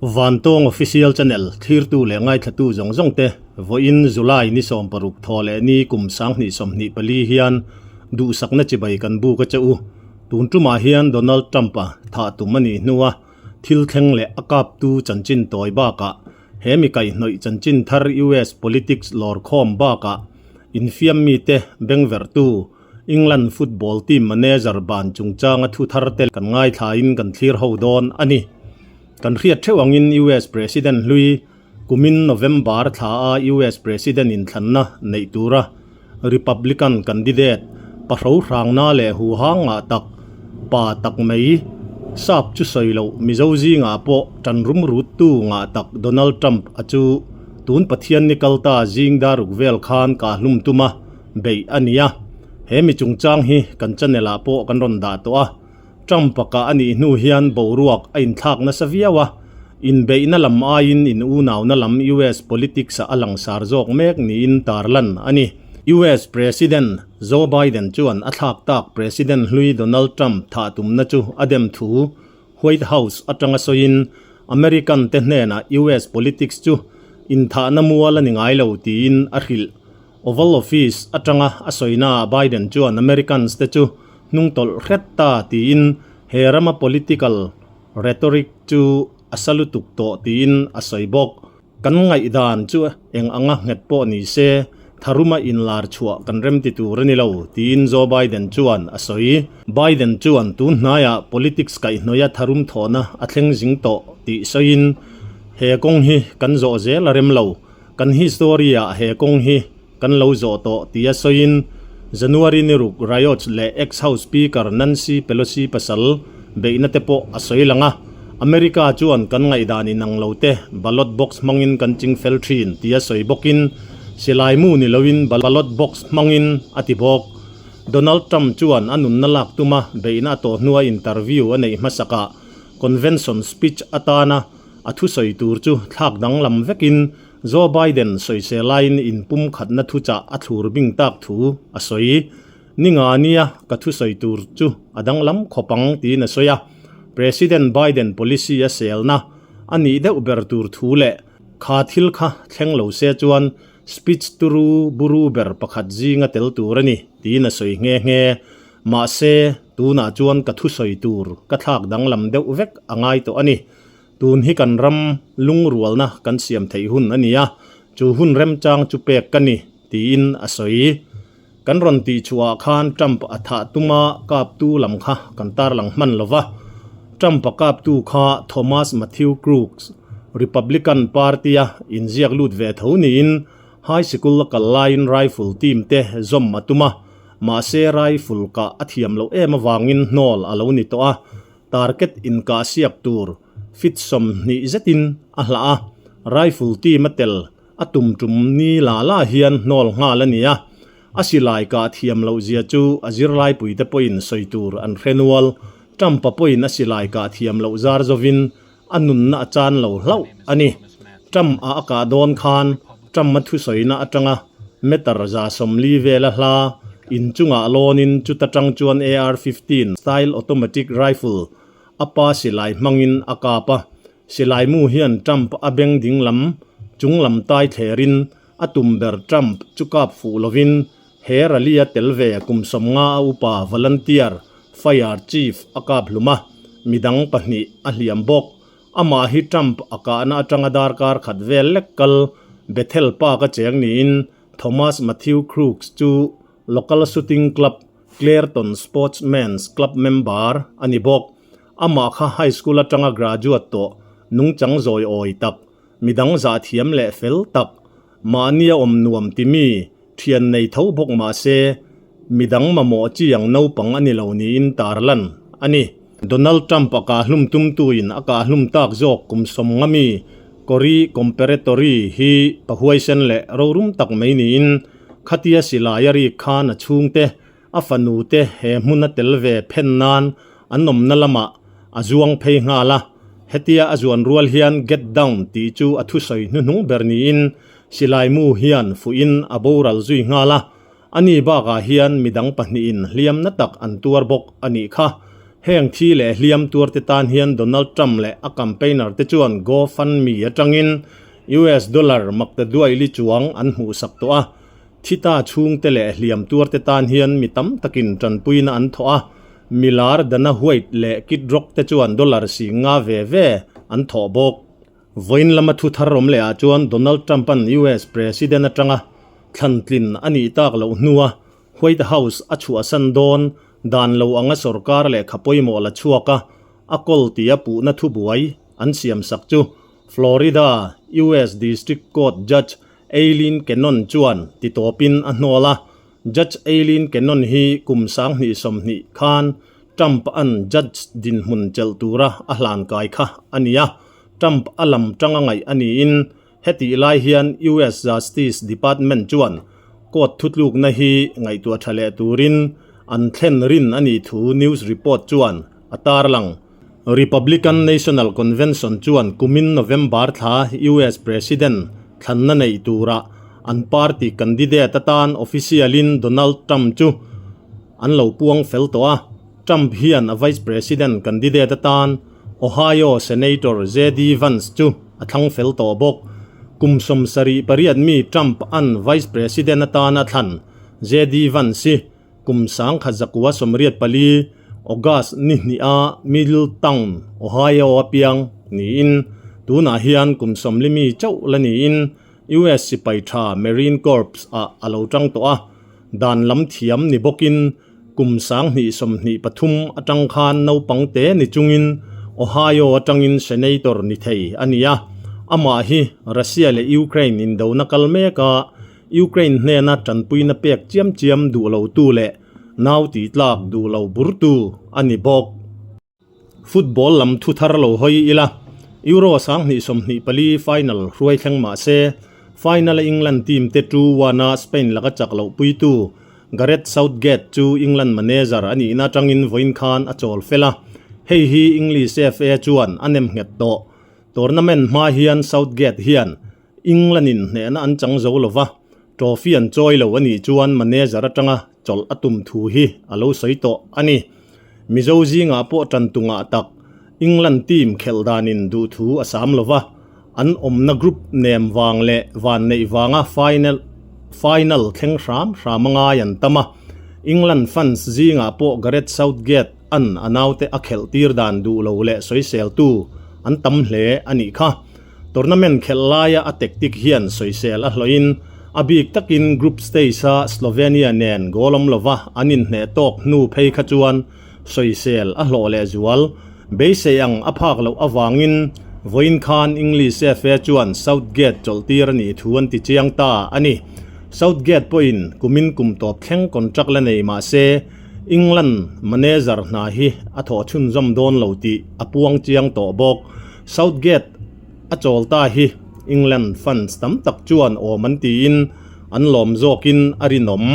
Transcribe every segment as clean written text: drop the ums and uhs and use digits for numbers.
Vantawng Official Channel thlirtu leh ngaithlatu zawng zawng te vawiin July ni 16 thaw leh ni kum 2024 hian duhsakna chibai kan buk a che u. Tun tumah hian Donald Trump-a thah tum a nih hnua thil thleng leh a kaptu chanchin tawi bakah he mi kaihhnawih chanchin thar US politics lawrkhawm bakah infiam mite bengverhtu England football team manager ban chungchanga thu thar te kan ngaithlain kan thlir ho dawn a ni. Kan hriat theuh angin US President hlui kumin November thla a US President inthlanna neih tura Republican candidate pahro hrangna leh huhang ngah tak pa tak mai sap chu sawi loh Mizo zingah pawh tan rum ruttu ngah tak Donald Trump a chu tun Pathian ni kalta zing daruk vel khan kahlum tum a beih a ni a. He mi chungchang hi kan channel ah pawh kan rawn dah tawh a. Trump a kah a nih hnu hian boruak a inthlak nasa viau a, inbeihna lam aiin in unauna lam US politics ah a langsar zawk mek niin tarlan a ni. US President Joe Biden chuan a thlak tak President hlui Donald Trump thah tumna chu a dem thu White House atanga sawiin American te hnenah US politics chu inthahna mual a ni ngai lo tiin a hrilh. Oval Office atanga a sawinaah Biden chuan Americans te chu hnungtawlh hret ta tiin he rama political rhetoric chu a sa lutuk tawh tiin a sawi bawk. Kan ngaihdan chu eng anga nghet pawh ni se tharuma inlar chhuah kan remti tur a ni lo tiin Joe Biden chuan a sawi. Biden chuan tun hnaiah politics kaihhnawia tharum thawhna a thleng zing tawh tih sawiin he kawng hi kan zawh zel a rem lo. Kan history ah he kawng hi kan lo zawh tawh tia sawiin January ni ruk riots leh ex-House Speaker Nancy Pelosi pasal beihna te pawh a sawi lang a, America chuan kan ngaihdan inang lo te ballot box hmangin kan ching fel thin tia sawi bawkin silai mu ni loin ballot box hmangin a ti bawk. Donald Trump chuan a nunna lak tuma beihna a tawh hnua interview a neih hmasakah convention speech atana A thusawi tur chu thlak danglam vekin Joe Biden sawisel laiin inpumkhatna thuchah a thlur bing tak thu a sawi. Ni nga nia ka thusawi tur chu a danglam khawp ang tiin a sawi a. President Biden policy a selna a nih deuh ber tur thu leh kha thil kha thleng lo se chuan speech turu buru ber pakhat zinga tel tur a ni tiin a sawi nghe nghe. Mahse, tunah chuan ka thusawi tur ka thlak danglam deuh vek a ngai tawh a ni. Tun hi kan ram lungrualna kan siam theih hun a ni a, chu hun remchang chu pek ka ni, tiin a sawi. Kan rawn tih chhuahah khan Trump a thah tuma kaptu lam kha kan tarlang hman lo va. Trump a kaptu kha Thomas Matthew Crooks, Republican Party-a inziak lut ve tho niin high sikul a kal laiin rifle team te zawm a tum a, mahse rifle kah a thiam loh em avangin hnawl a lo ni tawh a. Target inkah siak tur fit 20 zetin a hlah a, rifle team a tel a tum tum ni la la hian hnawl nghal a ni a, a silai kah thiam loh zia chu a zirlaipui te pawhin sawi tur an hre nual. Trump-a pawhin a silai kah thiam loh zar zovin a nunna a chan lo hlauh a ni. Trump-a a kah dawn khan Trump-a thusawina atanga meter 40 vela hla inchungah lawnin chuta tang chuan AR-15 style automatic rifle a pa silai hmangin a kap a. Silai mu hian Trump a beng ding lam chung lam tai thlerin a tum ber Trump chu kap fuh lovin he rally a tel ve kum 50 a upa volunteer fire chief a kap hlum a, midang pahnih a hliam bawk. Amah hi Trump a kahna atanga darkar khat vel lek kal Bethel Park a cheng niin Thomas Matthew Crooks chu local shooting club Clairton Sportsmen's Club member a ni bawk. Amah kha high school atanga graduate tawh nungchang zawi awi tak, midang zah thiam leh fel tak, mahnia awm nuam timi thian nei tho bawk mah se midang mamawh chi ang naupang a ni lo niin tarlan a ni. Donald Trump a kahhlum tumtuin a kahhlum tak zawk kum 50 mi Corey Comperatore hi pahuaisen leh rorum tak mai niin khatia silai a rik khan a chhungte a fanu te he hmun a tel ve phen nan an awmna lamah a zuang phei nghal a, hetia a zuan rual hian get down tih chu a thusawi hnuhnung ber niin silai mu hian fuhin a boral zui nghal a, ani bakah hian midang pahnihin hliamna tak an tuar bawk a nih kha. Heng thi leh hliam tuarte tan hian Donald Trump leh a campaigner te chuan GoFundMe atangin US dollar makta duai li chuang an hmuhsak tawh a. Thi ta chhungte leh hliam tuarte tan hian mi tam takin tanpuina an thawh a, milar Dana White leh Kid Rock te chuan dollar sing nga ve ve an thawh bawk. Vawiin lama thu thar awm leh ah chuan Donald Trump-a'n US President atanga thlantlin a nih tak loh hnua White House a chhuahsan dawn dan lo anga sorkar lehkha pawimawh la chhuak a, a kawl tia puhna thubuai an siamsak chu Florida US District Court Judge Aileen Cannon chuan ti tawpin a hnawl a, Judge Aileen Cannon hi kum 2020 khan Trump-a'n judge dinhmun chelh tura a hlan kai kha a ni a, Trump a lam tanga ngaih a niin hetih lai hian US Justice Department chuan court thutlukna hi ngaihtuah tha leh turin an thlen rin a nih thu news report chuan a tarlang. Republican National Convention chuan kumin November thla US President thlanna neih turah an party candidate atan official-in Donald Trump chu an lo puang fel tawh a. Trump hian a vice president candidate atan Ohio Senator JD Vance chu a thlang fel tawh bawk. Kum 78 mi Trump-a'n vice president atan a thlan JD Vance hi Kum 1984, August ni hniha Middletown, Ohio a piang niin tunah hian kum 40 mi chauh la niin US sipai tha Marine Corps ah a lo tang tawh a. Dan lam thiam ni bawkin kum 2023 atang khan naupang te ni chungin Ohio atangin Senator ni thei a ni a. Amah hi Russia leh Ukraine indona kal mek a, Ukraine hnena tanpuina pek chiam chiam duh lotu leh nau tih tlak duh lo burtu a ni bawk. Football lam thu thar lo hawi ila, Euro 2024 final hruai thleng mah se, final a England team te 2-1 a Spain laka chak loh puitu Gareth Southgate chu England manager a nihna atangin vawiin khan a chawl fel a, hei hi English FA chuan a nem nghet tawh. Tournament hma hian Southgate hian England-in hnehna an chang zo lo va, trophy an chawi lo a nih chuan manager atanga chawlh a tum thu hi a lo sawi tawh a ni. Mizo zingah pawh tan tungah tak England team khelh danin duh thu a sam lo va, an awmna group nem vang leh vanneih vanga final final thleng hram hram a ngai an tam a. England fans zingah pawh Gareth Southgate an a naute a khelh tir dan duh lo leh sawiseltu an tam hle a nih kha. Tournament khelh laia a tactic hian sawisel a hlawhin a bik takin group stage-a Slovenia nen goal awm lova an inhneh tawk hnu phei kha chuan sawisel a hlawh leh zual. Beisei ang a phak loh avangin vawiin khan English FA chuan Southgate chawlhtir a nih thu an ti chiang ta a ni. Southgate pawhin kumin kum tawp thleng contract la nei mah se England manager hna hi a thawh chhunzawm dawn lo tih a puang chiang tawh bawk. Southgate a chawl ta hi England fans tam tak chuan awm an tiin an lawm zawkin a rinawm.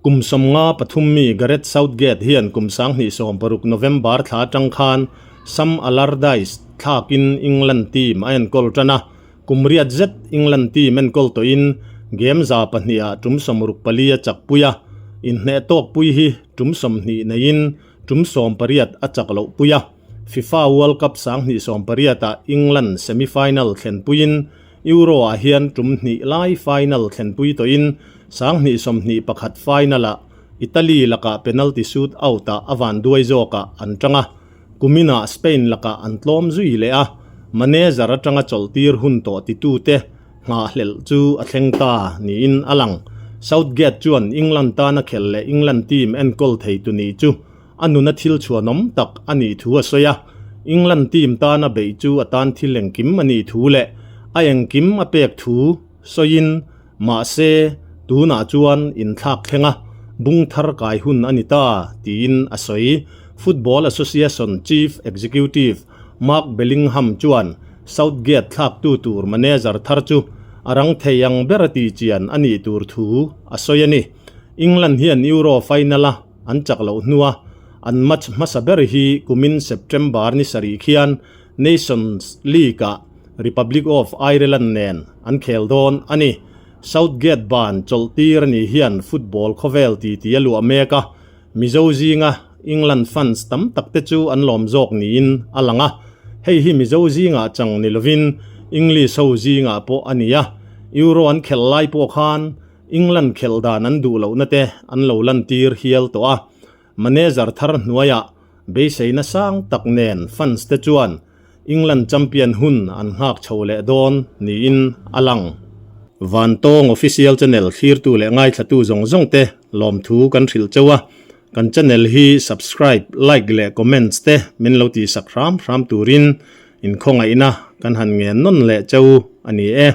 Kum 53 mi Gareth Southgate hian kum 2016 November thla atang khan Sam Allardyce thlakin England team a enkawl tan a, kum riat zet England team enkawl tawhin game 200 ah tum 64 a chakpui a, inhneh tawkpui hi tum 20 neiin tum 18 a chak lohpui a. FIFA World Cup 2018 ah England semi-final thlenpuiin Euro ah hian tum hnih lai final thlenpui tawhin 2021 final ah Italy lakah penalty shoot out ah a vanduai zawkah an tang a, kumin ah Spain lakah an tlawm zui leh a, manager atanga chawlhtir hun tawh titute nghahhlelh chu a thleng ta niin a lang. Southgate chuan England tana khelh leh England team enkawl thei tu nih chu A nuna thil chhuanawm tak a nih thu a sawi a, England team tana beih chu a tan thil engkim a nih thu leh a engkim a pek thu sawiin, mahse, tunah chuan inthlak thleng a, bung thar kai hun a ni ta, tiin a sawi. Football Association chief executive Mark Bellingham chuan Southgate thlaktu tur manager thar chu a rang thei ang ber a tihchian a nih tur thu a sawi a ni. England hian Euro final-a An chak loh hnua an match hmasa ber hi kumin September ni sarih khian Nations League-ah Republic of Ireland nen an khel dawn a ni. Southgate ban chawlhtir a nih hian football khawvel titi a luah mek a, Mizo zinga England fans tam tak te chu an lawm zawk niin a lang a, hei hi Mizo zingah chang ni lovin English ho zingah pawh a ni a, Euro an khelh lai pawh khan England khelh dan an duh lohna te an lo lantir hial tawh a, manager thar hnuaiah beiseina sang tak nen fans te chuan England champion hun an nghak chho leh dawn niin a lang. Vantawng Official Channel thlirtu leh ngaithlatu zawng zawng te lawmthu kan hrilh cheu a, kan channel hi subscribe, like leh comments te min lo tihsak hram hram turin inkhawngaihna kan han ngen nawn leh cheu a ni e.